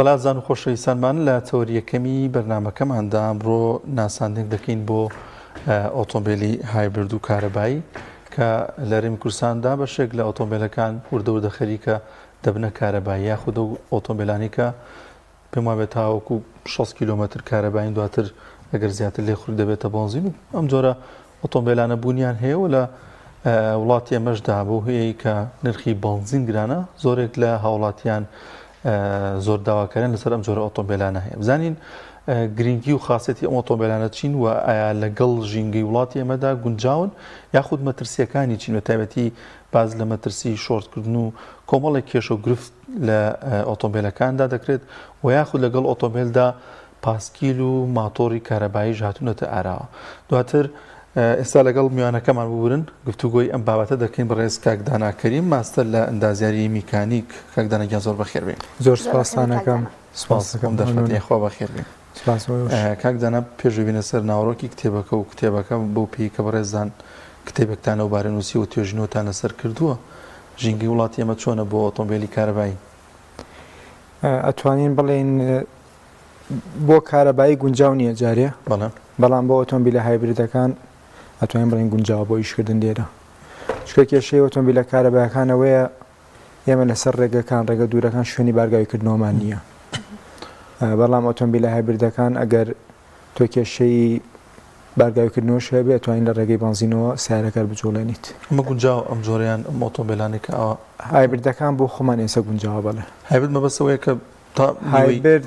بەڵازان و خۆشەویستانمان لە تەوەری یەکەمی بەرنامەکەماندا ئەمڕۆ ناساندنێک دەکەین بۆ ئۆتۆمبیلی hybrid و کارەبایی کە لە هەرێمی کوردستاندا بەشێک لە ئۆتۆمبیلەکان وردە وردە خەریکە دەبنە کارەبایی یاخود ئەو ئۆتۆمبیلانی کە پێم وابێت تاوەکو 60 کیلۆمەتر کارەبایین دواتر ئەگەر زیاتر لێ خورد دەبێتە بەنزین و ئەم جۆرە ئۆتۆمبیلانە بوونیان هەیە و لە وڵاتی ئێمەشدا بەو هۆیەی کە نرخی بەنزین گرانە زۆرێک لە هاوڵاتیان زۆر داواکاریان لەسەر ئەم جۆرە ئۆتۆمبیلانە هەیە بزانین گرنگی و خاصەتی ئەم ئۆتۆمبیلانە چین و ئایا لەگەڵ ژینگەی وڵاتی ئێمەدا گونجاون یاخود مەترسیەکانی چین بە تایبەتی باز لە مەترسی شۆرتکردن و کۆمەڵێک کێشە و گرفت لە ئۆتۆمبیلەکاندا دەکرێت و یاخود لەگەڵ ئۆتۆمبیلدا پاسکیل و ماتۆڕی کارەباییش هاتوونەتە ئاراوە. دواتر ئێستا لەگەڵ میوانەکەمان ببورن گفتوگۆی ئەم بابەتە دەکەین بەڕێز کاک دانا کەریم ماستەر لە ئەندازیاری میکانیک. کاک دانا گیان زۆر بەخێر بێی. زۆر سوپاستان ئەکەم. سوپاس دەکەم دەرفەتی یاخوا بەخێر بێی. سوپاس بۆ ئێوەش. کاک دانا پێش ببینە سەر ناوەڕۆکی کتێبەکە و کتێبەکە بەو پێی کە بەڕێزتان کتێبێکتان لەو بارە نووسیوە و توێژینەوەتان لەسەر کردووە ژینگەی وڵاتی ئێمە چۆنە بۆ ئۆتۆمبێلی کارەبایی؟ ئەتوانین بڵێین بۆ کارەبایی گونجاو نییە جارێ بەڵام بۆ ئۆتۆمبیلە hybrid ەکان ئەتوانین بڵێن گونجاوە بۆ ئیشکردن لێرە چکە کێشەی ئۆتۆمبیلە کارەبایەکانەوەیە ئێمە لەسەر ڕێگەکان ڕێگە دوورەکان شوێنی بارگاویکردنەوەمان نییە بەڵام ئۆتۆمبیلە hybrid ەکان ئەگەر تۆ کێشەی بارگاویکردنەوەش هەبێ ئەتوانین لە ڕێگەی بەنزینەوە سیارەکەر بجوڵێنیت. ئەمە گونجاوە ئەم جۆرەیان ئەم ئۆتۆمبیلانەی کە ئاوا. hybrid ەکان بۆ خۆمان ئێستا گونجاوە بەڵێ. hybrid مەبەست ئەوەیە کە تا نیوەی. hybrid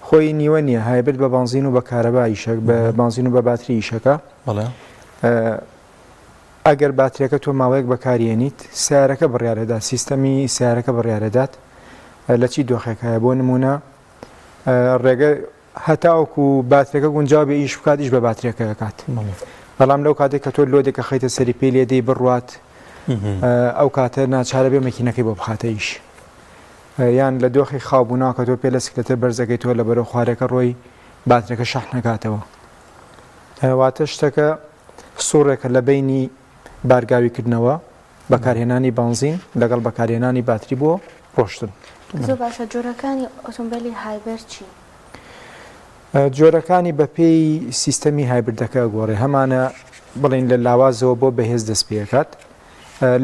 خۆی نیوە نییە hybrid بە بەنزین و بە کارەبا ئیشەک بە بەنزین و بە باتری ئیشەکە. بەڵێ. ئەگەر باتریەکە تۆ ماوەیەک بەکاریێنیت سیارەکە بڕیارەدات سیستەمی سیارەکە بڕیارەدات لە چی دۆخێک هەیە بۆ نمونە ڕێگە هەتاوەکو باترەکە گونجاو بێ ئیش بکات ئیش بە باترەکە ئەکات بەڵام لەو کاتێک کە تۆ load ێکە خەیتە سەری پێی لێدەی بڕوات ئەو کاتە ناچارە بێ مەکینەکەی بۆ بخاتە ئیش یان لە دۆخی خاوبوونەوە کە تۆ پێ لە سکلەتە بەرزەکەی تۆ لە بەرەو خوارەکە ڕۆی باترەکە شەحنەکاتەوە واتە شتەکە سوڕێکە لە بینی بارگاویکردنەوە بەکارهێنانی بەنزین لەگەڵ بەکارهێنانی باتری بۆ ڕۆشتن. زۆر باشە جۆرەکانی ئۆتۆمبێلی hybrid چین؟ جۆرەکانی بەپێی سیستەمی hybrid ەکە ئەگۆڕێ هەمانە بڵین لە لاوازەوە بۆ بەهێز دەست پێکات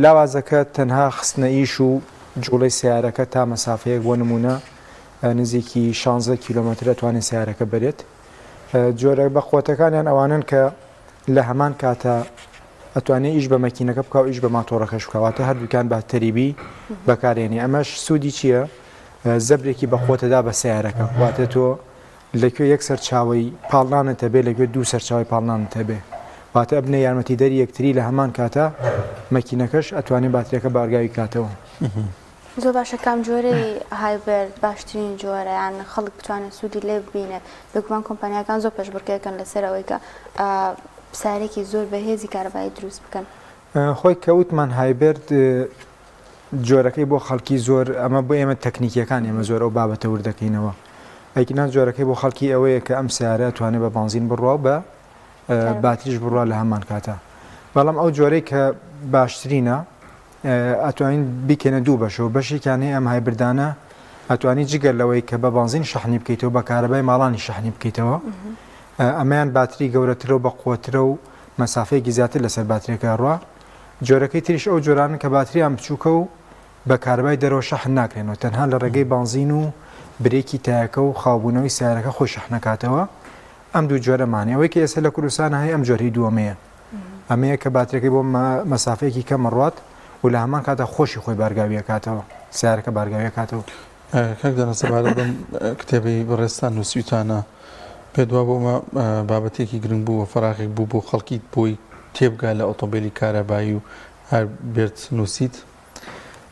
لاوازەکە تەنها خستنە ئیش و جوڵەی سیارەکە تا مەسافەیەک بۆ نمونە نزیکی 16 کیلۆمەتر ئەتوانێت سیارەکە بەرێت جۆرە بەقوەتەکانیان ئەوانن کە لە هەمان کاتا ئەتوانێ ئیش بە مەکینەکە بکا و ئیش بە ماتۆڕەکەش بکا واتە هەردووکیان بە تەریبی بەکارێنی ئەمەش سوودی چییە؟ زەبرێکی بە قوتەدا بە سیارەکە واتە تۆ لەکوێ یەک سەرچاوی پاڵنانت هەبێ لەکوێ دوو سەرچاوی پاڵنانت هەبێ واتە ئەبنە یارمەتیدەری یەکتری لە هەمان کاتە مەکینەکەش ئەتوانێ باتریەکە بارگاوی کاتەوە. زۆر باشە کام جۆرەی hybrid باشترین جۆرە یان خەڵک بتوانێت سوودی لێ ببینێت بێگومان کۆمپانیاکان زۆر پێشبڕکێکەن لەسەر ئەوەی کە سارێکی زۆر بەهێزی کارەبایی دروست بکەن. خۆی کە وتمان hybrid جۆرەکەی بۆ خەڵکی زۆر ئەمە بۆ ئێمە تەکنیکیەکان ئێمە زۆر ئەو بابەتە ورد دەکەینەوە ئەگینا جۆرەکەی بۆ خەڵکی ئەوەیە کە ئەم سیارە توانێت بە بانزین بڕوا و بە باتریش بڕوا لە هەمان کاتە بەڵام ئەو جۆرەی کە باشترینە ئەتوانین بیکەینە دوو بەشەوە بەشێکیان هەیە ئەم hybrid انە ئەتوانی جگە لەوەی کە بە بانزین شەحنی بکەیتەوە بە کارەبای ماڵانی شەحنی بکەیتەوە ئەمەیان باتری گەورەترە و بە قوترە و مەسافەیەکی زیاتر لەسەر باترێکە ڕوا جۆرەکەی تریش ئەو جۆرانن کە باتریان بچووکە و بە کارەبای دەرەوە شەحن ناکرێنەوە تەنها لە ڕێگەی بانزین و برێکی تایەکە و خاوبوونەوەی سیارەکە خۆی شەحنەکاتەوە ئەم دوو جۆرەمانی ئەوەی کە ئێستا لە کوردستان هەیە ئەم جۆری دووەمەیە ئەمەیە کە باتریەکەی بۆ مەسافەیەکی کەم ئەڕوات و لە هەمان کاتا خۆشی خۆی بارگاوی ئەکاتەوە سیارەکە بارگاوی ئەکاتەوە. کاک دانا سەبارەت بەم کتێبەی بەڕێزتان نووسیوتانە پێت وا بوو ئەمە بابەتێکی گرنگ بوو و فەراغێک بوو بۆ خەڵکی بۆی تێبگا لە ئۆتۆمبێلی کارەبایی و هەر بێت نووسیت؟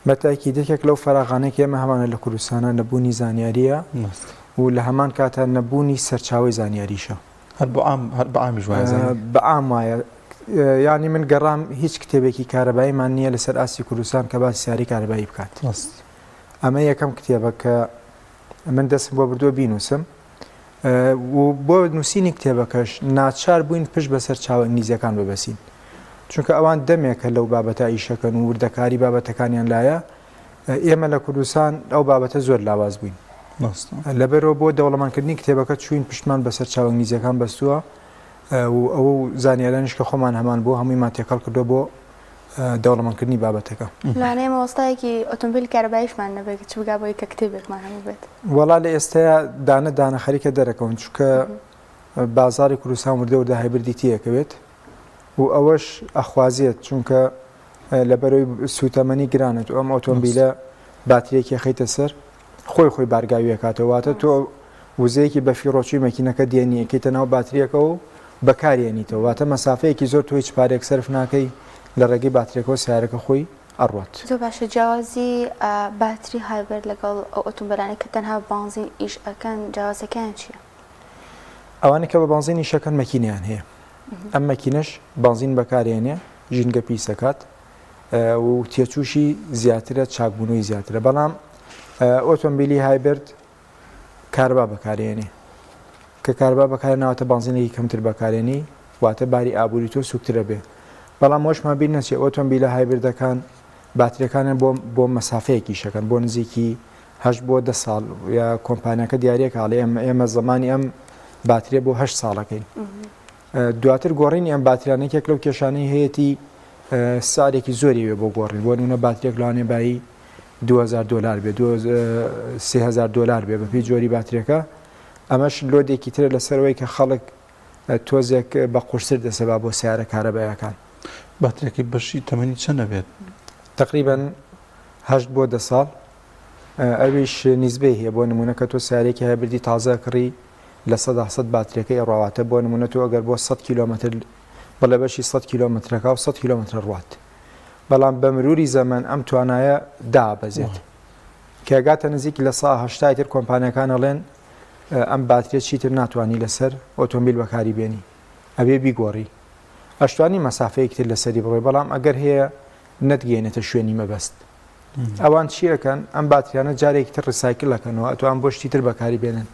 بە تاکید یەکێک لەو فەراغانەی کە ئێمە هەمانە لە کوردستانە نەبوونی زانیارییە و لە هەمان کاتا نەبوونی سەرچاوەی زانیاریشە. هەر بۆ عام هەر بە عامیش وایە زانی. بە عام وایە یانی من گەڕام هیچ کتێبێکی کارەباییمان نییە لەسەر ئاستی کوردستان کە باسی سیارەی کارەبایی بکات. ڕاست. ئەمە یەکەم کتێبە کە من دەستم بۆ بردووە بینووسم و بۆ نووسینی کتێبەکەش ناچار بووین پشت بە سەرچاوە ئینگلیزیەکان ببەسین چونکە ئەوان دەمێکە لەو بابەتە ئیشەکەن و وردەکاری بابەتەکانیان لایە ئێمە لە کوردستان ئەو بابەتە زۆر لاواز بووین. لەبەرەوە بۆ دەوڵەمەندکردنی کتێبەکە چوین پشتمان بەسەر چاوە ئینگلیزیەکان بەستووە و ئەوە و زانیارانیش کە خۆمان هەمان بۆ هەموویمان تێکەڵ کردووە بۆ دەوڵەمەندکردنی بابەتەکە. لەوانەیە مامۆستایەکی ئۆتۆمبیلی کارەباییشمان نەبێت چ بگا بەوەی کە کتێبێکمان هەبووبێت. وەڵا لە ئێستایا دانە دانە خەریکە دەرەکەون چونکە بازاڕی کوردستان وردە وردە hybrid ی تێکەوێت و ئەوەش ئەخوازێت چونکە لەبەرەوەی سوتەمەنی گرانە تۆ ئەم ئۆتۆمبیلە باتریەکی ئەخەیتە سەر خۆی خۆی بارگاوی ئەکاتەوە واتە تۆ وزەیەکی بەفیڕۆچووی مەکینەکە دێنی ئەکەیتە ناو باتریەکەوە و بەکارێنیتەوە واتە مەسافەیەکی زۆر تۆ هیچ پارەیەک سەرف ناکەی لە ڕێگەی باتریەکەوە سیارەکە خۆی ئەڕوات. زۆر باشە جیاوازی باتری hybrid لەگەڵ ئەو ئۆتۆمبێلانەی کە تەنها بە بانزین ئیش ئەکەن جیاوازەکەیان چیە؟ ئەوانەی کە بە بانزین ئیش ئەکەن مەکینەیان هەیە ئەم مەکینەش بانزین بەکارێنێ ژینگە پیس ئەکات و تێچووشی زیاترە چاکبوونەوەی زیاترە بەڵام ئۆتۆمبیلی hybrid کارەبا بەکارێنێ کە کارەبا بەکار ناوەتە بانزینێکی کەمتر بەکارێنی واتە باری ئابووری تۆ سوکترە بێ بەڵام وەشمان بیر نەچێ ئۆتۆمبیلە hybrid ەکان باتریەکانیان بۆ بۆ مەسافەیەکی شەکەن بۆ نزیکی هەشت بۆ دە ساڵ یا کۆمپانیاکە دیارەکە ئەڵێ ئێمە ئێمە زمانی ئەم باتریە بۆ هەشت ساڵەکەین دواتر گۆڕینی ئەم باتریانە یەکێک لەو کێشانەی هەیەتی سعرێکی زۆری وێ بۆ گۆڕین بۆ نمونە باتریەک لەوانەیە بایی 2000 دلار بێ 3000 دلار بێ بەپێی جۆری باتریەکە ئەمەش load ێکی ترە لەسەرەوەی کە خەڵک تۆزێک بە قورستر دەسەبا بۆ سیارە کارەبایەکان. باتریەکەی بەشی تەمەنی چەند ئەبێت؟ تەقریبەن هەشت بۆ دە ساڵ ئەویش نیسبەی هەیە بۆ نمونە کە تۆ سیارەیەکی hybrid ی تازە کڕی 100% باتریەکەی ئەڕواتە بۆ نمونە تۆ ئەگەر بۆ 100 کیلۆمەتر بڵێ بەشی 100 کیلۆمەترەکە و 100 کیلۆمەترە ڕوات بەڵام بە مروری زەمەن ئەم توانایە دابەزێت کە گاتە نزیک لە سا هەشتای تر کۆمپانیەکان ئەڵێن ئەم باتریە چیتر ناتوانی لەسەر ئۆتۆمبیل بەکاری بێنی ئەبێ بیگۆڕی ئەشتوانی مەسافەیەکی تر لەسەری بڕۆی بەڵام ئەگەر هەیە نەتگەێنێتە شوێنی مەبەست ئەوان چیەکەن ئەم باتریانە جارێکی تر recycle ئەکەنەوە ئەتوان بۆ شتی تر بەکاری بێنن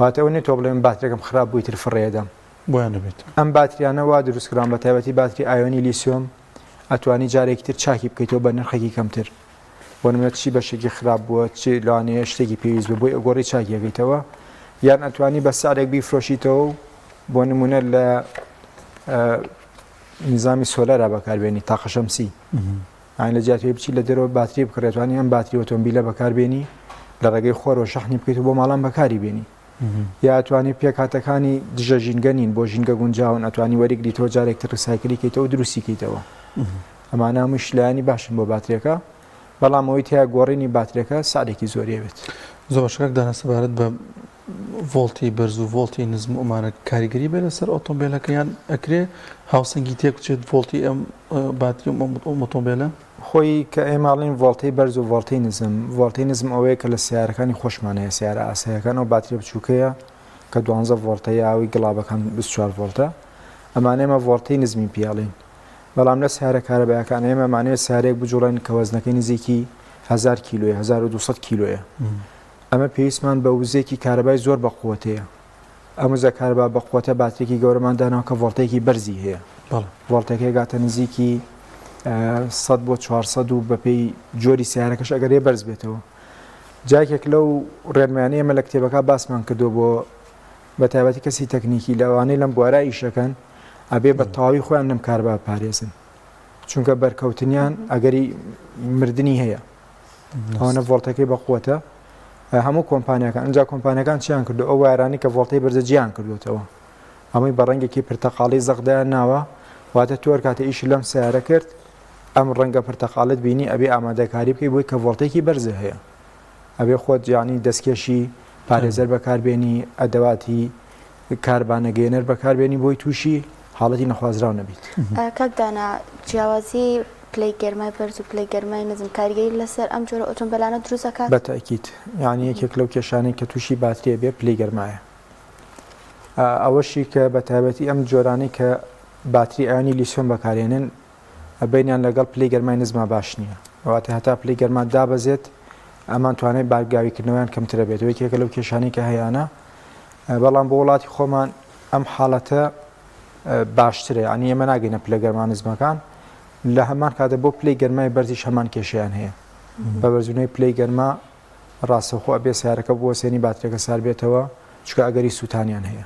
واتە ئەوە نیە تۆ بڵێ من باتریەکەم خراپ بووی تر فڕێدەم بۆیان نەبێت ئەم باتریانە وا دروستکراون بە تایبەتی باتری ئایۆنی لیسیۆم ئەتوانی جارێکی تر چاکی بکەیتەوە بە نرخێکی کەمتر بۆ نمونە چی بەشێکی خراپ بووە چی لەوانەیە شتێکی پێویست بوو بۆی ئەگۆڕی چاکی ئەکەیتەوە یان ئەتوانی بە سعرێک بیفرۆشیتەوە و بۆ نمونە لە نیزامی solar ا بەکاربێنی تاقە شەمسی یانی لە جیاتی بچی لە دەرەوە باتری بکڕێت توانی ئەم باتری ئۆتۆمبیلە بەکاربێنی لە ڕێگەی خۆرەوە شەحنی بکەیت و بۆ ماڵان بەکاری بێنی یا ئەتوانی پێکهاتەکانی دژە ژینگە نین بۆ ژینگە گونجاون ئەتوانی وەریگریتەوە جارێک تر recycle ی کەیتەوە دروستی کەیتەوە ئەمانە هەمووش لایەنی باشن بۆ باتریەکە بەڵام ئەوەی تیا گۆڕینی باتریەکە سعرێکی زۆری ئەوێت. زۆر باشە کاک دانا سەبارەت بە ڤۆڵتی بەرز و ڤۆڵتی نزم و ئەمانە کاریگەری بێ لەسەر ئۆتۆمبیلەکە یان ئەکرێ هاوسەنگی تێک بچێت ڤۆڵتی ئەم باتری و ئەم ئۆتۆمبیلە؟ خۆی کە ئێمە ئەڵێین ڤۆڵتەی بەرز و ڤۆڵتەی نزم، ڤۆڵتەی نزم ئەوەیە کە لە سەیارەکانی خۆشمان هەیە، سەیارە ئاساییەکان ئەو باتریە بچووکەیە کە دوانزە ڤۆڵتە یا ئەوی گڵابەکان 24 ڤۆڵتە، ئەمانە ئێمە ڤۆڵتەی نزمی پێ ئەڵێین. بەڵام لە سەیارە کارەبایەکان ئێمە ئەمانەوێت سەیارەیەک بجوڵێن کە وەزنەکەی نزیکی 1000 کیلۆیە، 1200 کیلۆیە. ئەمە پێویستمان بە وزەیەکی کارەبای زۆر بەقوەتەیە. ئەم وزە کارەبا بەقوەتە باتریەکی گەورەمان داناوە کە ڤۆڵتەیەکی بەرزی هەیە. ڤۆڵتەکەی گاتە نزیکی 100 بۆ 400 و بەپێی جۆری سیارەکەش ئەگەر هەیە بەرز بێتەوە. جاکێک لەو ڕێنمایانەی ئێمە لە کتێبەکە باسمان کردو بۆ بە تایبەتی کەسی تەکنیکی لەوانەی لەم بوارە ئیشەکەن ئەبێ بە تەواوی خۆیان لەم کارەبا بپارێزن چونکە بەرکەوتنیان ئەگەری مردنی هەیە ئەوەنە ڤۆڵتەکەی بەقوەتە هەموو کۆمپانیاکان ئەجا کۆمپانیەکان چیان کردو ئەو وایرانی کە ڤۆڵتەی بەرزە جیان کردوێتەوە ئەمەی بە ڕەنگێکی پرتەقاڵی زەقدایان ناوە واتە تۆر کاتە ئیشی لەم سیارە کرد ئەم ڕەنگە پرتەقاڵت بینی ئەبێ ئامادەکاری بکەی بۆی کە ڤۆڵتێکی بەرزە هەیە ئەبێ خۆت یانی دەستکێشی پارێزەر بەکاربێنی ئەدەواتی کاربانەگەیەنەر بەکاربێنی بۆی تووشی حاڵەتی نەخوازراو نەبیت. کاک دانا جیاوازی پلەی گەرمای بەرز و پلەی گەرمای نزم کاریگەری لەسەر ئەم جۆرە ئۆتۆمبێلانە دروست ئەکات؟ بە تەئکید یانی یەکێک لەو کێشانەی کە تووشی باتری ئەبێ پلەی گەرمایە ئەوەشی کە بە تایبەتی ئەم جۆرانەی کە باتری ئایۆنی لیسیۆم بەکارێنن بەینیان لەگەڵ پلەی گەرمای نزما باش نییە واتە هەتا پلەی گەرما دابەزێت ئەمان توانای بارگاویکردنەوەیان کەمترە بێت یەکێکە لەو کێشانەی کە هەیانە بەڵام بۆ وڵاتی خۆمان ئەم حاڵەتە باشترە یعنی ئێمە ناگەینە پلە گەرما نزمەکان لە هەمان کاتە بۆ پلەی گەرمای بەرزیش هەمان کێشیان هەیە بە بەرزبوونەوەی پلەی گەرما. ڕاستەوخۆ ئەبێ سەیارەکە بوەسێنی باتریەکە سار بێتەوە چونکە ئەگەری سووتانیان هەیە.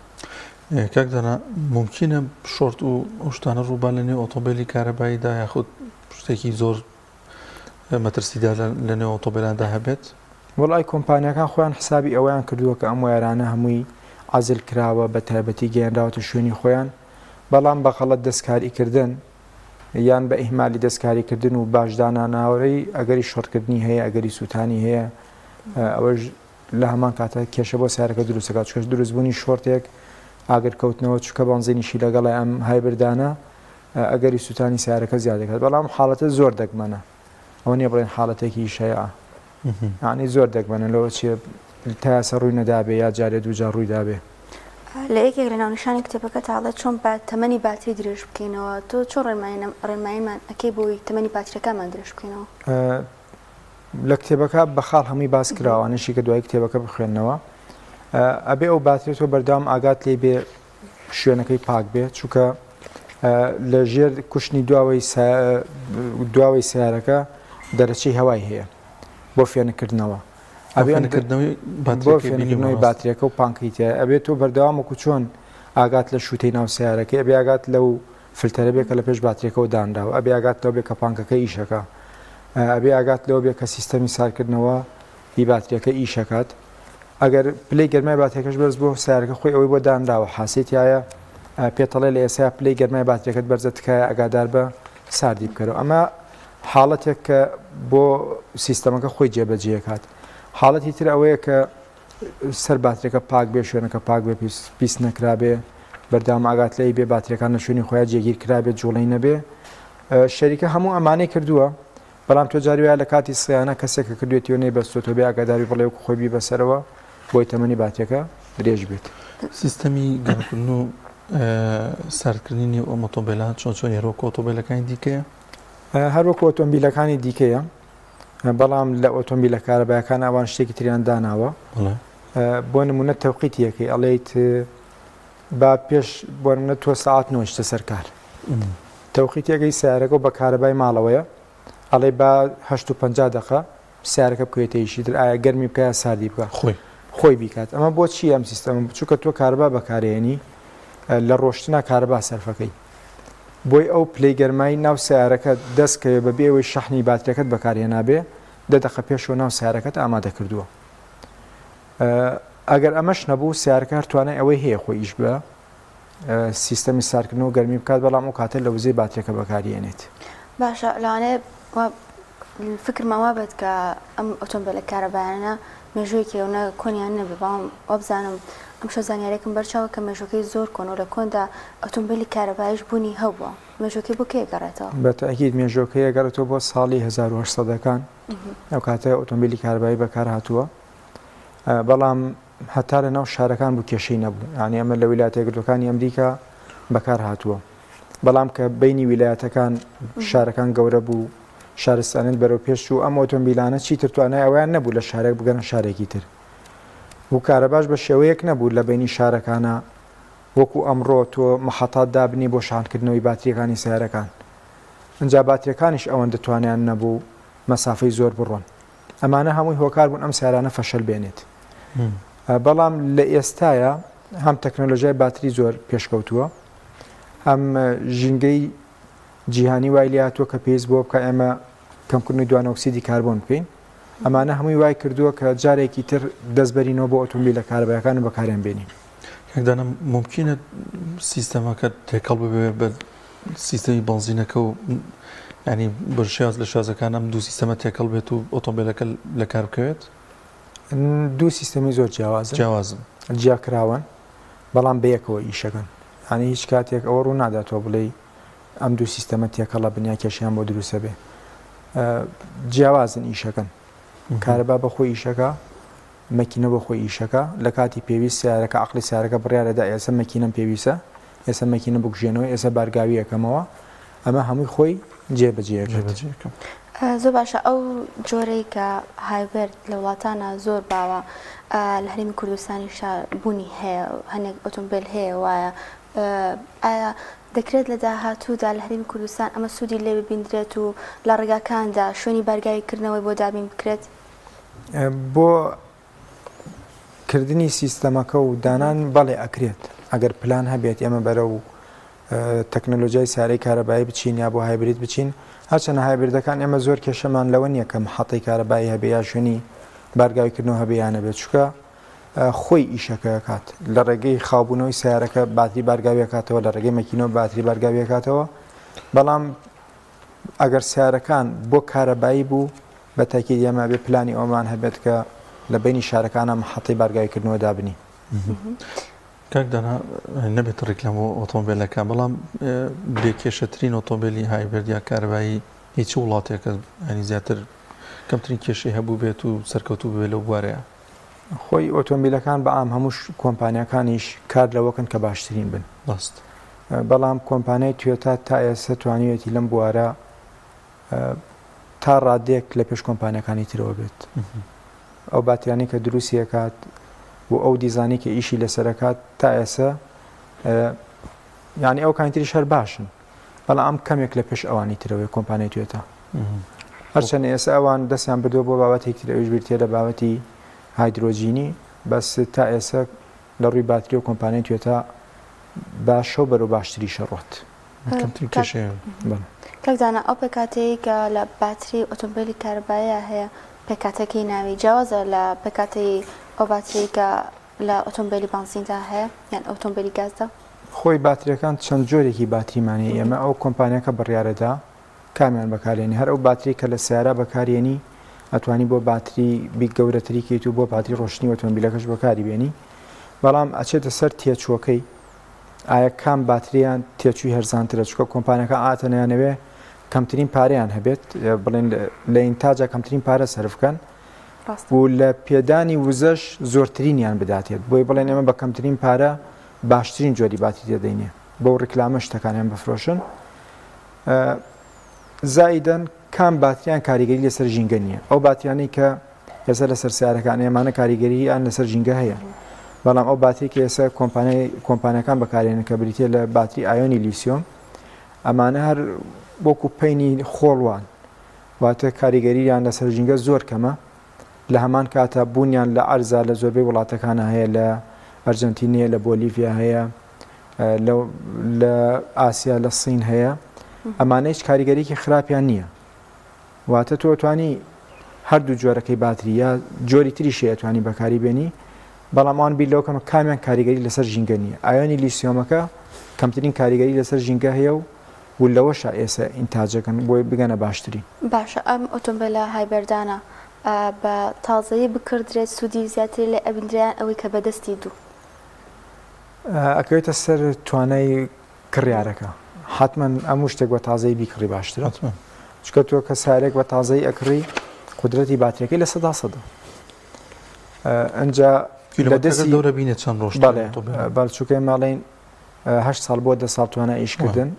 کاک دانا مومکینە short و ئەو شتانە ڕووبا لە نێو ئۆتۆمبیلی کارەباییدا یاخود شتێکی زۆر مەترسیدار لە نێو ئۆتۆمبیلاندا هەبێت؟ وەڵای کۆمپانیاکان خۆیان حسابی ئەوەیان کردووە کە ئەم وایەرانە هەمووی عەزل کراوە بە تایبەتی گەیەنراوەتە شوێنی خۆیان بەڵام بە غەڵەت دەستکاری کردن یان بە ئیهمالی دەستکاری کردن و باش داناناوەی ئەگەری short کردنی هەیە ئەگەری سووتانی هەیە ئەوەش لە هەمان کاتە کێشە بۆ سیارەکە دروست دەکات چونکە دروستبوونی short ێک ئاگر کەوتنەوە چونکە بەنزینیشی لەگەڵە ئەم hybrid انە ئەگەری سووتانی سیارەکە زیاد دەکات بەڵام حاڵەتە زۆر دەگمەنە ئەوە نییە بڵێن حاڵەتێکی شایع یعنی زۆر دەگمەنە لەوە چیە تا ئێستا ڕووی نەدابێ یا جارێ دووجار ڕووی دابێ. لە یەکێک لە ناونیشانی کتێبەکەتا ئەڵێ چۆن با تەمەنی باتری درێژ بکەینەوە تۆ چۆن ڕێنماییمان ئەکەی بۆی تەمەنی باتریەکانمان درێژ بکەینەوە؟ لە کتێبەکە بە خاڵ هەمووی باس کراوە ئەنیشی کە دوای کتێبەکە بخوێنەوە ئەبێ ئەو باتری تۆ بەردەوام ئاگات لێ بێ شوێنەکەی پاک بێ چونکە لە ژێر کوشنی دواوەی دواوەی سیارەکە دەرەچەی هەوای هەیە بۆ فێنکردنەوە بۆ باتریەکە و پانکەی تیا ئەبێت تۆ بەردەوام وەکو چۆن ئاگات لە شووتەی ناو سیارەکەی ئەبێ ئاگات لەو فلتەرە بێ کە لە پێش باتریەکەوە دانراوە ئەبێ ئاگات لەوە بێ کە پانکەکە ئیشەکە ئەبێ ئاگات لەوە بێ کە سیستەمی سارکردنەوە ی باتریەکە ئیشەکات ئەگەر پلەی گەرمای باتریەکەش بەرز بۆ سیارەکە خۆی ئەوەی بۆ دانراوە حاسی تایە پێتەڵێ لە ئێستا پلەی گەرمای باتریەکەت بەرزە تکایە ئەگادار بە ساردی بکەرەوە ئەمە حاڵەتێک کە بۆ سیستەمەکە خۆی جێبەجێکات حاڵەتی تر ئەوەیە کە سەر باتریەکە پاک بێ شوێنەکە پاک بێ پیس نەکرابێ بەردەوام ئاگات لێی بێ باتریەکان لە شوێنی خۆیان جێگیر کرابێت جوڵەی نەبێ شەریکە هەموو ئەمانەی کردووە بەڵام تۆ جاری وایە لە کاتی سیانە کەسێک کە کردوێتی و نەیبەستۆتەوە بێ ئاگاداری بڵێ وەکو خۆی بیبەسەرەوە بۆی تەمەنی باتریەکە درێژ بێت. سیستەمی گەرمکردن و ساردکردنی نێو ئەم ئۆتۆمبێلە چۆن چۆنی هەروەکو ئۆتۆمبێلەکانی دیکەیە؟ هەروەکو ئۆتۆمبیلەکانی دیکەیە بەڵام لە ئۆتۆمبیلە کارەبایەکان ئەوان شتێکی تریان داناوە بۆ نمونە تەوقیتیەکەی ئەڵێیت با پێش بۆ نمونە تۆ سەعات نۆشتە سەر کار تەوقیتەکەی سیارەکە و بە کارەبای ماڵەوەیە ئەڵێ با 50 دقە سیارەکە بکەوێتە ئیشی تر ئایا گەرمی بکە یا ساردی بکە خۆی خۆی بیکات ئەمە بۆ چی ئەم سیستەمە بچووکە تۆ کارەبا بەکارێنی لە ڕۆشتنا کارەبا سەرفەکەی بۆی ئەو پلەی گەرمای ناو سەیارەکەت دەست کەوێ بەبێ ئەوەی شەحنی باتریەکەت بەکارهێنابێ دە دەقە پێشەوە ناو سەیارەکەت ئامادە کردووە ئەگەر ئەمەش نەبوو سیارەکە هەر توانای ئەوەی هەیە خۆی ئیش بە سیستەمی سارکردنەوە گەرمی بکات بەڵام ئەو کاتە لە وزەی باتریەکە بەکاریێنێت. باشە لەوانەیە فکرمان وابێت کە ئەم ئۆتۆمبیلە کارەبایانە مێژوویەکی ئەونە کۆنیان نەبێ بەڵام وابزانم ئەمشەو زانیارێکم بەرچاوە کە مێژووەکەی زۆر کۆنە و لە کۆندا ئۆتۆمبیلی کارەباییش بوونی هەبووە مێژووەکەی بۆ کەی ئەگەڕێتەوە؟ بە تەئکید مێژووەکەی ئەگەڕێتەوە بۆ ساڵی 1800 ەکان ئەو کاتە ئۆتۆمبیلی کارەبایی بەکار هاتووە بەڵام هەتا لە ناو شارەکان بوو کێشەی نەبوو یعنی ئەمە لە ویلایەتە یەکگرتووەکانی ئەمریکا بەکار هاتووە بەڵام کە بینی ویلایەتەکان شارەکان گەورە بوو شارستانیەت بەرەو پێش چوو، ئەم ئۆتۆمبیلانە چیتر توانای ئەوەیان نەبوو لە شارێک بگەنە شارێکی تر و کارەباش بە شێوەیەک نەبوو لە بەینی شارەکانا وەکو ئەمڕۆ تۆ مەحەتات دابنێی بۆ شەحنکردنەوەی باتریەکانی سەیارەکان ئنجا باتریەکانیش ئەوەندە توانایان نەبوو مەسافەی زۆر بڕۆن ئەمانە هەمووی هۆکار بوون ئەم سەیارانە فەشەل بێنێت بەڵام لە ئێستایا هەم تەکنەلۆژیای باتری زۆر پێشکەوتووە هەم ژینگەی جیهانی وای لێهاتووە کە پێویست بەوە بکا ئێمە کەمکردنەوەی دوانۆکسیدی کاربۆن بکەین، ئەمانە هەمووی وای کردووە کە جارێکی تر دەست بەرینەوە بۆ ئۆتۆمبیلە کارەبایەکان و بەکاریان بێنین. کاک دانا مومکینە سیستەمەکە تێکەڵ ببێ بە سیستەمی بەنزینەکە و یانی بە شێواز لە شێوازەکان ئەم دوو سیستەمە تێکەڵ بێت و ئۆتۆمبیلەکە لەکار بکەوێت؟ دوو سیستەمی زۆر جیاوازن. جیاوازن. جیاکراوەن بەڵام بەیەکەوە ئیشەکەن. یانی هیچ کاتێک ئەوە ڕوو نادات تۆ بڵێی ئەم دوو سیستەمە تێکەڵە بن یا کێشەیان بۆ دروستە بێ جیاوازن ئیشەکەن کارەبا بە خۆی ئیشەکە مەکینە بۆ خۆی ئیشەکە لە کاتی پێویست سیارەکە عقلی سیارەکە بڕیارەدا ئێستا مەکینەم پێویستە ئێستا مەکینە بکوژێنەوە ئێستا بارگاوی یەکەمەوە ئەمە هەمووی خۆی جێبەجێەکە. زۆر باشە ئەو جۆرەی کە hybrid لە وڵاتانە زۆر باوە لە هەرێمی کوردستانیشا بوونی هەیە هەنێک ئۆتۆمبیل هەیە وایە ئایا دەکرێت لە داهاتوودا لە هەرێمی کوردستان ئەمە سوودی لێ ببیندرێت و لە ڕێگاکاندا شوێنی بارگاوی کردنەوەی بۆ دابین بکرێت؟ بۆ کردنی سیستەمەکە و دانان بەڵێ ئەکرێت ئەگەر پلان هەبێت ئێمە بەرەو تەکنەلۆژیای سارەی کارەبایی بچین یا بۆ hybrid بچین هەرچەنە hybrid ەکان ئێمە زۆر کێشەمان لەوە نییە کە محەتەی کارەبایی هەبێ یا شوێنی بارگاویکردنەوە هەبێ یا نەبێت چونکە خۆی ئیشەکە کات لە ڕێگەی خاوبوونەوەی سیارەکە باتری بارگاویەکاتەوە لە ڕێگەی مەکینەوە باتری بارگاویەکاتەوە بەڵام ئەگەر سیارەکان بۆ کارەبایی بوو بە تاکید ئێمە ئەبێ پلانی ئەوەمان هەبێت کە لە بەینی شارەکانا محەتەی بارگاویکردنەوە دابنین. کاک دانا نەبێت ڕیکلام بۆ ئۆتۆمبێلەکە بەڵام بێ کێشەترین ئۆتۆمبێلی hybrid یا کارەبایی هی چ وڵاتێکە ینی زیاتر کەمترین کێشەی هەبوو بێت و سەرکەوتوو بێت لەو بوارەیە؟ خۆی ئۆتۆمبیلەکان بە عام هەموو کۆمپانیاکانیش کار لەوەکەن کە باشترین بن. ڕاست. بەڵام کۆمپانیای تویۆتا تا ئێستا توانیویەتی لەم بوارە تا ڕادەیەک لە پێش کۆمپانیاکانی ترەوە بێت. ئەو باتریانەی کە دروستی ئەکات و ئەو دیزانی کە ئیشی لەسەر ئەکات تا ئێستا یعنی ئەو کانی تریش هەر باشن بەڵام ئەم کەمێک لە پێش ئەوانی ترەوەی کۆمپانیای توێتا هەرچەند ئێستا ئەوان دەستیان بردووە بۆ بابەتێکی تر ئەویش بریتیە لە بابەتی هایدرۆجینی بەس تا ئێستا لە ڕووی باتری و کۆمپانیای توێتا باشە و بەرەو باشتریشە ڕۆت. کەمترین کێشەیە. بەڵێ. کاک دانا ئەو پێکهاتەیەی کە لە باتری ئۆتۆمبێلی کارەباییا هەیە پێکهاتەکەی ناوی جیاوازە لە پێکهاتەی ئەو باتریەی کە لە ئۆتۆمبێلی بەنزیندا هەیە یان ئۆتۆمبێلی گازدا؟ خۆی باتریەکان چەند جۆرێکی باتریمان هەیە ئێمە ئەو کۆمپانیاکە بڕیارەدا کامیان بەکارێنی هەر ئەو باتری کە لە سیارە بەکارێنی ئەتوانی بۆ باتری بی گەورەتری کەیت و بۆ باتری ڕۆشتنی ئۆتۆمبیلەکەش بەکاری بێنی بەڵام ئەچێتە سەر تێچووەکەی ئایا کام باتریان تێچووی هەرزانترە چونکە کۆمپانیاکان عادەتەن ئەیانەوێ کەمترین پارەیان هەبێت بڵێن لە ئینتاجا کەمترین پارە سەرف بکەن و لە پێدانی وزەش زۆرترینیان بداتێت بۆی بڵێن ئێمە بە کەمترین پارە باشترین جۆری باتری دەدەینێ بەو ڕیکلامە شتەکانیان بفرۆشن زائیدەن کام باتریان کاریگەری لەسەر ژینگە نییە ئەو باتریانەی کە ئێستا لەسەر سیارەکان ئێمانە کاریگەرییان لەسەر ژینگە هەیە بەڵام ئەو باتری کە ئێستا کۆمپانیای کۆمپانیەکان بەکارێنن کە بریتە لە باتری ئایۆنی لیسیۆم ئەمانە هەر وەکو پەینی خۆڵوان واتە کاریگەرییان لەسەر ژینگە زۆر کەمە لە هەمان کاتە بوونیان لە ئەرزا لە زۆربەی وڵاتەکانە هەیە لە ئەرجنتین هەیە لە بۆلیڤیا هەیە لە ئاسیا لە سین هەیە ئەمانە هیچ کاریگەریکی خراپیان نییە واتە تۆ توانی هەردوو جۆرەکەی باتری یا جۆری تریشی ئەتوانی بەکاری بێنی بەڵام ئەوان بیر لەوە کەن کامیان کاریگەری لەسەر ژینگە نییە ئایۆنی لیسیۆمەکە کەمترین کاریگەری لەسەر ژینگە هەیە و و لەوەشا ئێسە ئینتاجەکەن بۆی بگەنە باشترین. باشە ئەم ئۆتۆمبێلە hybrid انە بە تازەیی بکڕدرێت سوودی زیاتری لێ ئەبیندرێ یان ئەوەی کە بە دەستی دوو؟ ئەکەوێتە سەر توانای کڕیارەکە حەتمەن هەموو شتێک بە تازەی بیکڕی باشترە حەتمەن. چونکە تۆ کە سارێک بە تازەی ئەکڕی قودرەتی باتریەکەی 100%ە ئەنجا لە کیلۆمەترەکە دەستی دەورە بینێ چەند ڕۆژ بەڵێ بەڵ چونکە ئێمە ئەڵێین هەشت ساڵ بۆ دە ساڵ توانا ئیشکردن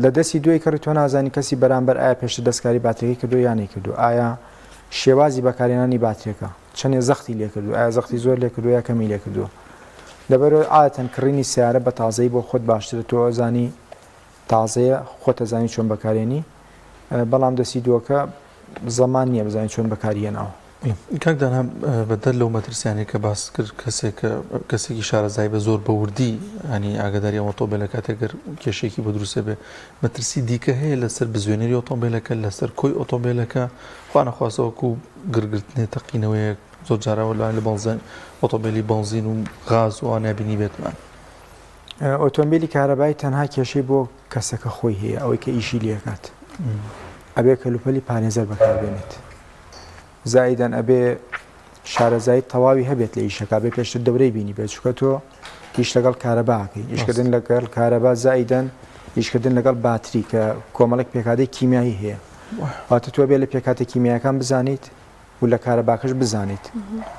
لە دەستی دوای کڕی تۆ نازانی کەسی بەرامبەر ئایا پێشتر دەستکاری باتریەکەی کردو یان نەیکردو ئایا شێوازی بەکارهێنانی باتریەکە چەندێ زەختی لێکردو ئایا زەختی زۆر لێکردو یا کەمی لێکردووە لەبەرئەوەی عادەتەن کڕینی سەیارە بە تازەیی بۆ خۆت باشترە تۆ ئەزانی تازەیە خۆت ئەزانی چۆن بەکارێنی بەڵام دەستی دووەکە زەمان نییە بزانین چۆن بەکاری هێناوە. کاک دانا بەدەر لەو مەترسیانەی کە باست کرد کەسێک کەسێکی شارەزای بە زۆر بە وردی ینی ئاگاداری ئەم ئۆتۆمبێلە کاتێک گەر کێشێکی بۆ دروستە بێ مەترسی دیکە هەیە لەسەر بزوێنەری ئۆتۆمبێلەکە لەسەر کۆی ئۆتۆمبێلەکە خوانەخواستە وەکو گرگرتنێ تەقینەوەیەک زۆر جارەوە لەوان لە بەنزین ئۆتۆمبێلی بەنزین و غاز و ئەوانە بینی بێتمان. ئۆتۆمبیلی کارەبایی تەنها کێشەی بۆ کەسەکە خۆی هەیە ئەوەی کە ئیشی لێکات ئەبێ کەلوپەلی پارێزەر بەکاربێنێت زائیدەن ئەبێ شارەزایی تەواوی هەبێت لە ئیشەکە بێ پێشتر دەورەی بینی بێت چونکە تۆ ئیش لەگەڵ کارەباکەی ئیشکردن لەگەڵ کارەبا زائیدەن ئیشکردن لەگەڵ باتری کە کۆمەڵێک پێکهاتەی کیمیایی هەیە واتە تۆ بێ لە پێکهاتە کیمیایەکان بزانیت و لە کارەباکەش بزانیت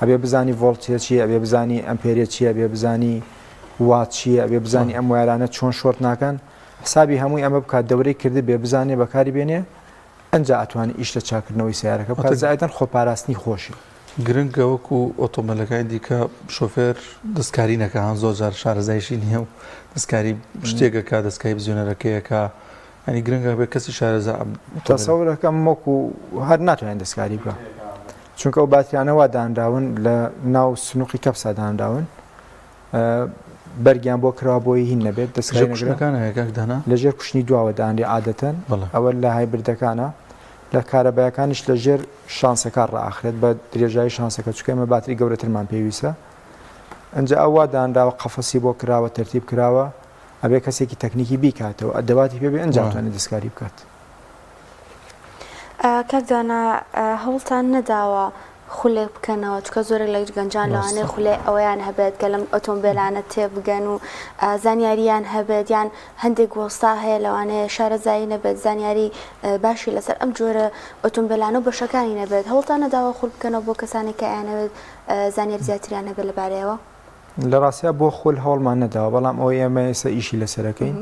ئەبێ بزانی ڤۆڵتێ چییە ئەبێ بزانی ئەمپێرێ چییە ئەبێ بزانی وات چییە ئەبێ بزانی ئەم وایرانە چۆن شۆرت ناکەن حسابی هەمووی ئەمە بکات دەورەی کرد بێ بزانێ بەکاری بێنێ ئەنجا ئەتوانی ئیش لە چاکردنەوەی سەیارەکە بکات زائیدەن خۆپاراستنی خۆشی. گرنگە وەکو ئۆتۆمبێلەکانی دیکە شۆفێر دەستکاری نەکا هان زۆر جار شارەزایشی نییە و دەستکاری شتێک ئەکا دەستکاری بزوێنەرەکەی ئەکا یانی گرنگە بێ کەسی شارەزا تەسەورەکەم وەکو هەر ناتوانێت دەستکاری بکە. چونکە ئەو باتریانە وا دانراون لە ناو سنوقی کەپسا دانراون بەرگیان بۆ کراوە بۆی هین نەبێت دەستکاری نەکرێت لە ژێر کوشنی دواوە دانرێ عادەتەن ئەوە لە hybrid ەکانە لە کارەبایەکانیش لە ژێر شانسەکە ڕائەخرێت بە درێژایی شانسەکە چونکە ئێمە باتری گەورەترمان پێویستە ئەنجا ئەو وا دانراوە قەفەسی بۆ کراوە تەرتیب کراوە ئەبێ کەسێکی تەکنیکی بیکاتەوە ئەدەواتی پێ بێ ئەنجا توانێت دەستکاری بکات. کاک دانا هەوڵتان نەداوە خولێک بکەنەوە چکە زۆرێک لە گەنجان لەوانەیە خولێ ئەوەیان هەبێت کە لەم ئۆتۆمبیلانە تێبگەن و زانیاریان هەبێت یان هەندێک وەستا هەیە لەوانەیە شارەزایی نەبێت زانیاری باشی لەسەر ئەم جۆرە ئۆتۆمبیلانە و بەشەکانی نەبێت هەوڵتان نەداوە خول بکەنەوە بۆ کەسانێک کە ئەیانەوێت زانیاری زیاتریان هەبێت لەبارەیەوە؟ لە ڕاستیا بۆ خول هەوڵمان نەداوە بەڵام ئەوەی ئێمە ئێستا ئیشی لەسەرەکەین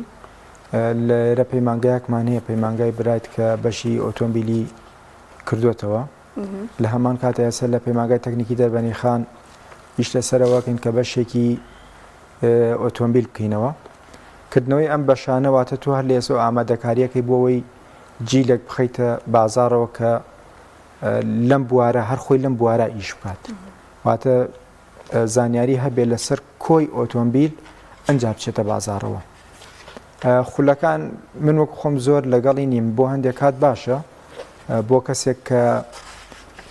لێرە پەیمانگایەکمان هەیە پەیمانگای برایت کە بەشی ئۆتۆمبیلی کردوێتەوە لە هەمان کاتە ئێستا لە پەیمانگای تەکنیکی دەربەنی خان ئیش لەسەرەوەکەین کە بەشێکی ئۆتۆمبیل بکەینەوە کردنەوەی ئەم بەشانە واتە تۆ هەر لە ئێستا ئامادەکاریەکەی بۆەوەی جیلێک بخەیتە بازارەوە کە لەم بوارە هەر خۆی لەم بوارە ئیش بکات واتە زانیاری هەبێ لەسەر کۆی ئۆتۆمبیل ئەجا بچێتە بازارەوە خولەکان من وەک خۆم زۆر لەگەڵی نیم بۆ هەندێک کات باشە بۆ کەسێک کە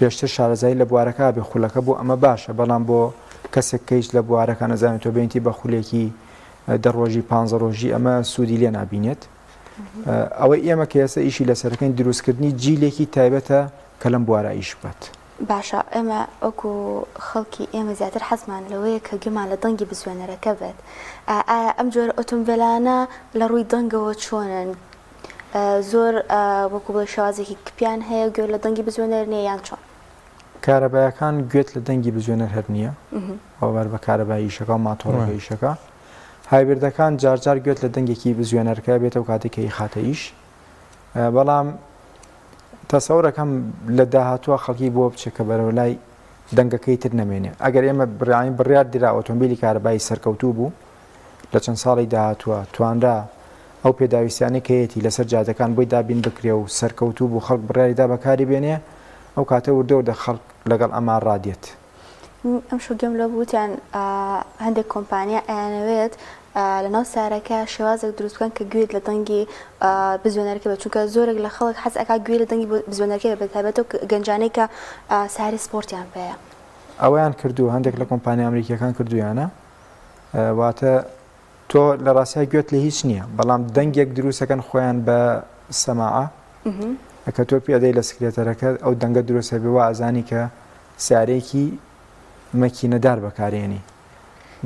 پێشتر شارەزایی لە بوارەکە بێ خولەکە بۆ ئەمە باشە بەڵام بۆ کەسێک کەیش لە بوارەکە نەزانێت تۆ بینتی بە خولێکی دە ڕۆژی پ ڕۆژی ئەمە سوودی لێ نابینێت ئەوەی ئێمە کە ئێستا ئیشی لەسەرەکەین دروستکردنی جیلێکی تایبەتە کە لەم بوارە ئیش بکات. باشە ئێمە وەکو خەڵکی ئێمە زیاتر حەزمان لەوەیە کە گوێمان لە دەنگی بزوێنەرەکە بێت ئایا ئەم جۆرە ئۆتۆمبێلانە لە ڕووی دەنگەوە چۆنن زۆر وەکو بڵێ شێوازێکی کپیان هەیە گوێ لە دەنگی بزوێنەر نییە یان چۆن؟ کارەبایەکان گوێت لە دەنگی بزوێنەر هەر نییە ئەوە بەر بە کارەبای ئیشەکە و ماتۆڕەکە ئیشەکە hybrid ەکان جارجار گوێت لە دەنگێکی بزوێنەرەکە بێتەوە کاتێک کە ئیخاتە ئیش بەڵام تەسەورەکەم لە داهاتووە خەڵکی بۆ بچێت کە بەرەو لای دەنگەکەی تر نەمێنێ ئەگەر ئێمە بڕیانی بڕیار درا ئۆتۆمبیلی کارەبایی سەرکەوتوو بوو لە چەند ساڵی داهاتووە توانرا ئەو پێداویستیانەی کە هەیەتی لەسەر جادەکان بۆی دابین بکرێ و سەرکەوتوو بوو خەڵک بڕیاری دا بەکاری بێنێ ئەو کاتە وردە وردە خەڵک لەگەڵ ئەما ڕادێت. ئەمشەو گوێم لەوە بوو وتیان هەندێک کۆمپانیا ئەیانەوێت لەناو سارەکە شێوازێک دروست بکەن کە گوێت لە دەنگی بزوێنەرەکە بێت چونکە زۆرێک لە خەڵک حەز ئەکات گوێی لە دەنگی بزوێنەرەکە بێت بەتایبەت ئەو گەنجانەی کە ساری سپۆرتیان پێیە. ئەوەیان کردووە هەندێک لە کۆمپانیا ئەمریکیەکان کردوویانە واتە تۆ لە ڕاستیا گوێت لە هیچ نییە بەڵام دەنگێک دروستەکەن خۆیان بە سەماعە کە تۆ پێدەی لە سکرێتەرەکە ئەو دەنگە دروستە بێ وا ئەزانی کە سیارەیەکی مەکینەدار بەکارێنی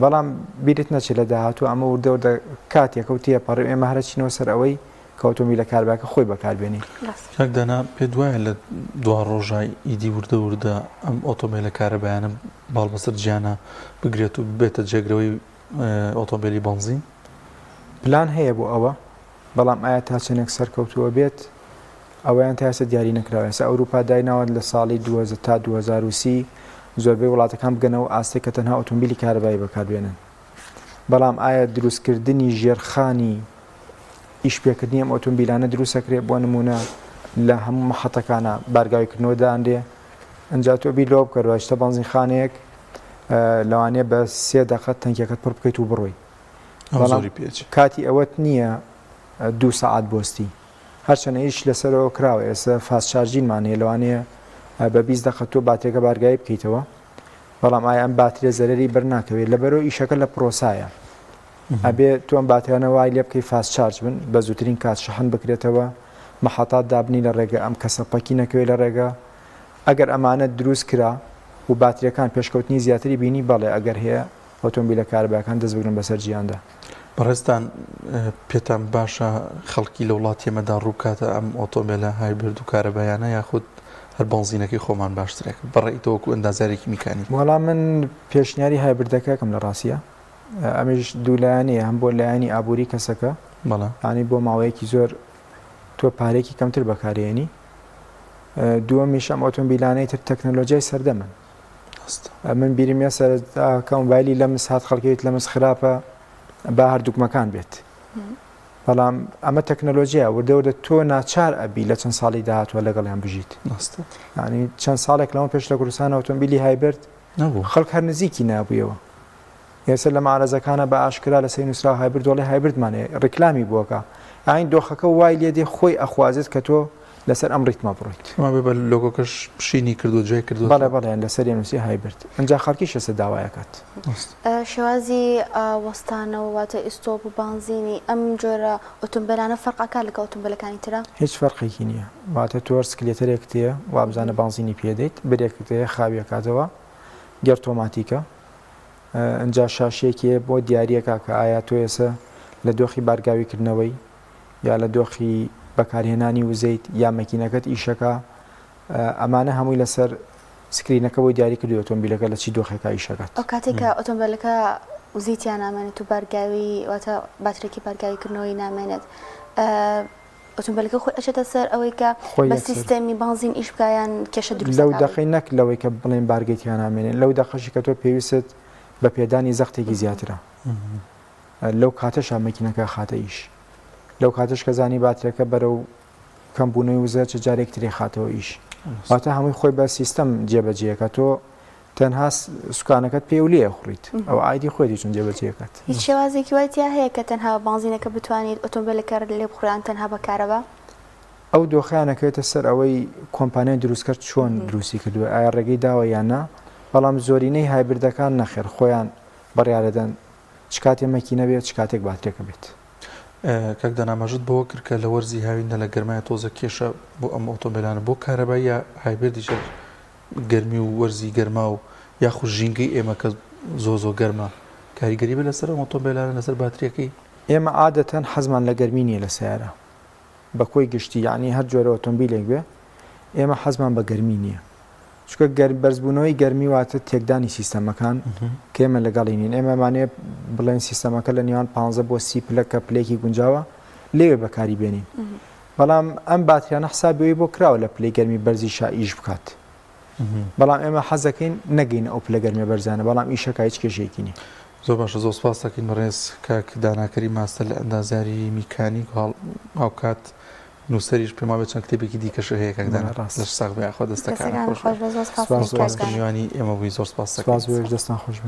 بەڵام بیرت نەچێت لە داهاتوو ئەمە وردە وردە کاتێکە و تێپەڕی و ئێمە هەرە چینەوە سەر ئەوەی کە ئۆتۆمبیلە کارباکە خۆی بەکاربێنی. کاک دانا پێت وایە لە دوا ڕۆژا ئیدی وردە وردە ئەم ئۆتۆمبیلە کارەبایانە باڵ بەسەر جیهانا بگرێت و ببێتە جێگرەوەی ئۆتۆمبیلی بەنزین؟ پلان هەیە بۆ ئەوە، بەڵام ئایا تا چەندێک سەرکەوتووە بێت ئەوەیان تا ئێستا دیاری نەکراوە. ئێستا ئەوروپا دایناوە لە ساڵی تا 2030 زۆربەی وڵاتەکان بگەنە ئەو ئاستەی کە تەنها ئۆتۆمبیلی کارەبایی بەکاربێنن. بەڵام ئایا دروستکردنی ژێرخانی ئیشپێکردنی ئەم ئۆتۆمبیلانە دروستەکرێ؟ بۆ نموونە لە هەموو مەحەتەکانە بارگاویکردنەوە دانرێ، ئەنجا تۆ بیر لەوە بکەرەوە ئەچیتە بەنزینخانەیەک لەوانەیە بە سێ دەقە تەنکیەکەت پڕ بکەیت و بڕۆی. بەڵام کاتی ئەوەت نییە دوو سەعات بۆستی. هەرچەنە ئیش لەسەرەوە کراوە ئێستا fast charging مان هەیە لەوانەیە بە 20 دەقە تۆ باتریەکە بارگایی بکەیتەوە بەڵام ئایا ئەم باتریە زەرەری بەر ناکەوێت لەبەرەوە ئیشەکە لە پرۆسایە ئەبێ تۆ ئەم باتریانە وای لێ بکەی fast charge بن بە زووترین کات شەحن بکرێتەوە مەحەتات دابنی لە ڕێگە ئەم کەسە پەکی نەکەوێت لە ڕێگە ئەگەر ئەمانە دروست کرا و باتریەکان پێشکەوتنی زیاتری بینی بەڵێ ئەگەر هەیە ئۆتۆمبیلە کارەبایەکان دەست بگرن بەسەر جیهاندا. بەڕێزتان پێتان باشە خەڵکی لە وڵاتی ئێمەدا ڕووبکاتە ئەم ئۆتۆمبێلە hybrid و کارەبایانە یاخود هەر بەنزینەکەی خۆمان باشترە بەڕێی تۆ وەکو ئەندازیارێکی میکانیک؟ وەڵا من پێشنیاری hybrid ەکە ئەکەم لە ڕاستیا ئەمیش دوو لایەنەیە هەم بۆ لایەنی ئابووری کەسەکە بەڵێ یانی بۆ ماوەیەکی زۆر تۆ پارەیەکی کەمتر بەکارێنی دووەمیش ئەم ئۆتۆمبیلانەی تر تەکنەلۆجیای سەردەمن من بیرم یە سەرەتا کە مۆبایلی لەمس هات خەڵکی وت لەمس خراپە با هەر دوگمەکان بێت. بەڵام ئەمە تەکنەلۆژیایە وردە وردە تۆ ناچار ئەبی لە چەند ساڵی داهاتوە لەگەڵیان بژیت. ڕاستە. یانی چەند ساڵێک لەمە پێش لە کوردستان ئۆتۆمبیلی hybrid نەبوو. خەڵک هەر نزیکی نابوویەوە. ئێستا لە مەعرەزەکانە بە ئاشکرا لەسەری نووسراوە hybrid وەڵێ hybrid مان هەیە ڕیکلامی بۆکە. ئاین دۆخەکە وای لێ دێ خۆی ئەخوازێت کە تۆ لەسەر ئەم ڕیتمە بڕۆیت. ئەمە بێ بە لۆگۆکەش شینی کردووە جوای کردووە. بەڵێ بەڵێ لەسەری نووسی hybrid ئینجا خەڵکیش ئێستا داوای ئەکات. شێوازی وەستانەوە واتە ئیستۆپ و بانزینی ئەم جۆرە ئۆتۆمبێلانە فەرق ئەکات لەگەڵ ئۆتۆمبێلەکانی ترا؟ هیچ فەرقێکی نییە واتە تۆ سکلێتەرێکت هەیە وابزانە بانزینی پێ دەیت برێکت هەیە خاوی ئەکاتەوە گەر تۆماتیکە ئینجا شاشەیەکی هەیە بۆ دیاریەکا کە ئایا تۆ ئێسە لە دۆخی بارگاوی کردنەوەی یا لە دۆخی بەکارهێنانی وزەیت یا مەکینەکەت ئیشەکا ئەمانە هەمووی لەسەر سکرینەکە بۆی دیاری کردووی ئۆتۆمبیلەکە لە چی دۆخێکا ئیشەکات. ئەو کاتەی کە ئۆتۆمبێلەکە وزەی تیا نامێنێت و بارگاوی واتە باترێکی بارگاوی کردنەوەی نامێنێت ئۆتۆمبێلەکە خۆی ئەچێتە سەر ئەوەی کە خۆی بە یەکسەر. سیستەمی بانزین ئیش بکا یان کێشە دروست لەو ئەکا بۆی؟ دەقەی نەک لەوەی کە بڵێین بارگەی تیا نامێنێت لەو دەقەشی کە تۆ پێویستت بە پێدانی زەختێکی زیاترە لەو کاتەشا مەکینەکە ئەخاتە ئیش لەو کاتەش کە زانی باترەکە بەرەو کەمبوونەوەی وزە چ جارێک تری خاتەوە ئیش واتە هەمووی خۆی بە سیستەم جێبەجێەکە تۆ تەنها سوکانەکەت پێ و لێ خوڕیت ئەو ئایدی خۆیتی چون جێبەجێەکات هیچ شێوازێکی وای تیا هەیە کە تەنها بە بانزینەکە بتوانیت ئۆتۆمبێلەکە لێ بخوڕی یان تەنها بە کارەبا؟ ئەو دۆخەیان ئەکەوێتە سەر ئەوەی کۆمپانیای دروستکەر چۆن دروستی کردووە ئایا ڕێگەی داوە یان نا بەڵام زۆرینەی hybrid ەکان نەخێر خۆیان بڕیارەدەن چ کاتێ مەکینە بێت چ کاتێک باترێکە بێت. کاک دانا ئاماژەت بەوە کرد کە لە وەرزی هاویندا لە گەرمایە تۆزە کێشە بۆ ئەم ئۆتۆمبێلانە بۆ کارەبایی یا hybrid یش هەر گەرمی و وەرزی گەرما و یاخود ژینگەی ئێمە کە زۆر زۆر گەرمە کاریگەری بێ لەسەر ئەم ئۆتۆمبێلانە لەسەر باتریەکەی؟ ئێمە عادەتەن حەزمان لە گەرمی نییە لە سەیارە بە کۆی گشتی یەعنی هەر جۆرە ئۆتۆمبیلێک بێ ئێمە حەزمان بە گەرمی نییە چونکە گەر بەرزبوونەوەی گەرمی واتە تێکدانی سیستەمەکان کە ئێمە لەگەڵی نین ئێمە مانێ بڵێن سیستەمەکە لە نێوان 15 بۆ سی پلە کە پلێکی گونجاوە لێوێ بەکاری بێنین بەڵام ئەم باتریانە حسابی بۆ کراوە لە پلەی گەرمی بەرزی شا ئیش بکات بەڵام ئێمە حەزەکەین نەگەین ئەو پلە گەرمیە بەرزانە بەڵام ئیشەکە هیچ کێشەیەکی نیە. زۆر باشە زۆر سپاست دەکەین بەڕێز کاک دانا کەریم ماستەر لە ئەندازیاری میکانیک و هاوکات نووسەریش پێم وابێ چەند کتێبێکی دیکەشت هەیە کاک دانا ڕاست. لەش ساغ بێ یاخوا دەستەکانت دەستەکانت خۆش خۆش بێ بێ زۆر سپاس سپاس دەکەین زۆر کاک سپاس کە دانا. میوانی ئێمە بووی زۆر سپاست دەکەین. سپاس بۆ ئێوەش دەستان خۆش بێ.